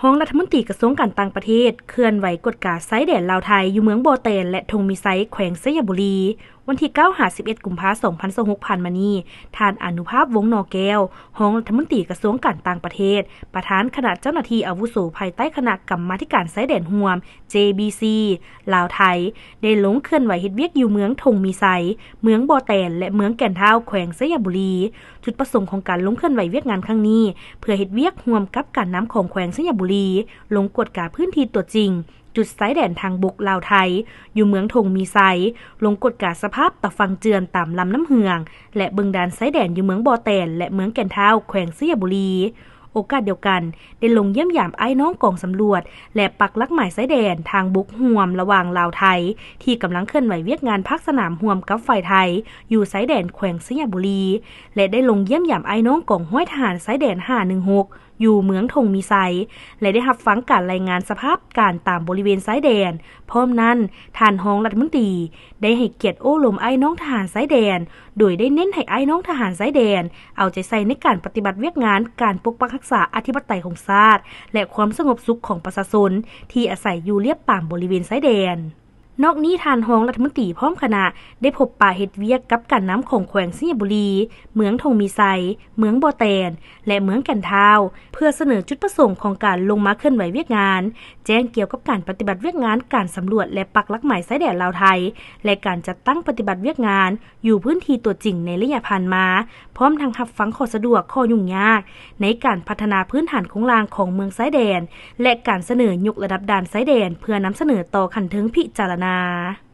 ຮອງລັດຖະມົນຕີກະຊວງການຕ່າງປະເທດ ເຄື່ອນໄຫວກວດກາຊາຍແດນລາວ-ໄທ ຢູ່ເມືອງບໍ່ແຕນ ແລະ ທົ່ງມີໄຊ ແຂວງໄຊຍະບູລີ. ວັນທີເກົ້າ ຫາ ສິບເອັດ ກຸມພາ ສອງພັນຊາວຫົກ ຜ່ານມານີ້, ທ່ານ ອານຸພາບ ວົງໜໍ່ແກ້ວ ຮອງລັດຖະມົນຕີກະຊວງການຕ່າງປະເທດ, ປະທານຄະນະເຈົ້າໜ້າທີ່ອາວຸໂສພາຍໃຕ້ຄະນະກຳມາທິການຊາຍແດນຮ່ວມ ເຈບີຊີ ລາວ-ໄທ ໄດ້ລົງເຄື່ອນໄຫວເຮັດວຽກຢູ່ເມືອງທົ່ງມີໄຊ, ເມືອງບໍ່ແຕນ ແລະ ເມືອງແກ່ນທ້າວ ແຂວງໄຊຍະບູລີ. ຈຸດປະສົງຂອງການລົງເຄື່ອນໄຫວວຽກງານຄັ້ງນີ້ ເພື່ອເຮັດວຽກຮ່ວມກັບການນຳຂອງແຂວງໄຊຍະບູລີ ລົງກວດກາພື້ນທີ່ຕົວຈິງ ຈຸດຊາຍແດນທາງບົກລາວ-ໄທ ຢູ່ເມືອງທົ່ງມີໄຊ, ລົງກວດກາສະພາບຕາຝັ່ງເຈື່ອນຕາມລຳນ້ຳເຫືອງ ແລະ ເບິ່ງດ່ານຊາຍແດນຢູ່ເມືອງບໍ່ແຕນ ແລະ ເມືອງແກ່ນທ້າວ ແຂວງໄຊຍະບູລີ. ໂອກາດດຽວກັນ ໄດ້ລົງຢ້ຽມຢາມອ້າຍນ້ອງກອງສຳຫຼວດ ແລະ ປັກຫຼັກໝາຍຊາຍແດນທາງບົກຮ່ວມລະຫວ່າງລາວ-ໄທ ທີ່ກຳລັງເຄື່ອນໄຫວວຽກງານພາກສະໜາມຮ່ວມກັບຝ່າຍໄທ ຢູ່ຊາຍແດນແຂວງໄຊຍະບູລີ ແລະ ໄດ້ລົງຢ້ຽມຢາມອ້າຍນ້ອງກອງຮ້ອຍທະຫານຊາຍແດນຫ້າໜຶ່ງຫົກ ຢູ່ເມືອງທົ່ງມີໄຊ ແລະ ໄດ້ຮັບຟັງການລາຍງານສະພາບການຕາມບໍລິເວນຊາຍແດນ. ພ້ອມນັ້ນ, ທ່ານຮອງລັດຖະມົນຕີ ໄດ້ໃຫ້ກຽດໂອ້ລົມອ້າຍນ້ອງທະຫານຊາຍແດນ ໂດຍໄດ້ເນັ້ນໃຫ້ອ້າຍນ້ອງທະຫານຊາຍແດນ ເອົາໃຈໃສ່ໃນການປະຕິບັດວຽກງານການປົກປັກຮັກສາອະທິປະໄຕຂອງຊາດ ແລະ ຄວາມສະຫງົບສຸກຂອງປະຊາຊົນທີ່ອາໄສຢູ່ລຽບຕາມບໍລິເວນຊາຍແດນ. ນອກນີ້, ທ່ານຮອງລັດຖະມົນຕີພ້ອມຄະນະ ໄດ້ພົບປະເຮັດວຽກກັບການນຳຂອງແຂວງໄຊຍະບູລີ, ເມືອງທົ່ງມີໄຊ, ເມືອງບໍ່ແຕນ ແລະ ເມືອງແກ່ນທ້າວ ເພື່ອສະເໜີຈຸດປະສົງຂອງການລົງມາເຄື່ອນໄຫວວຽກງານ, ແຈ້ງກ່ຽວກັບການປະຕິບັດວຽກງານການສຳຫຼວດ ແລະ ປັກຫຼັກໝາຍຊາຍແດນລາວ-ໄທ ແລະ ການຈັດຕັ້ງປະຕິບັດວຽກງານຢູ່ພື້ນທີ່ຕົວຈິງໃນໄລຍະຜ່ານມາ, ພ້ອມທັງຮັບຟັງຂໍ້ສະດວກ, ຂໍ້ຫຍຸ້ງຍາກໃນການພັດທະນາພື້ນຖານໂຄງລ່າງຂອງເມືອງຊາຍແດນ ແລະ ການສະເໜີຍົກລະດັບດ່ານຊາຍແດນ ເພື່ອນຳສະເໜີຕໍ່ຂັ້ນເທິງພິຈາລະນາ.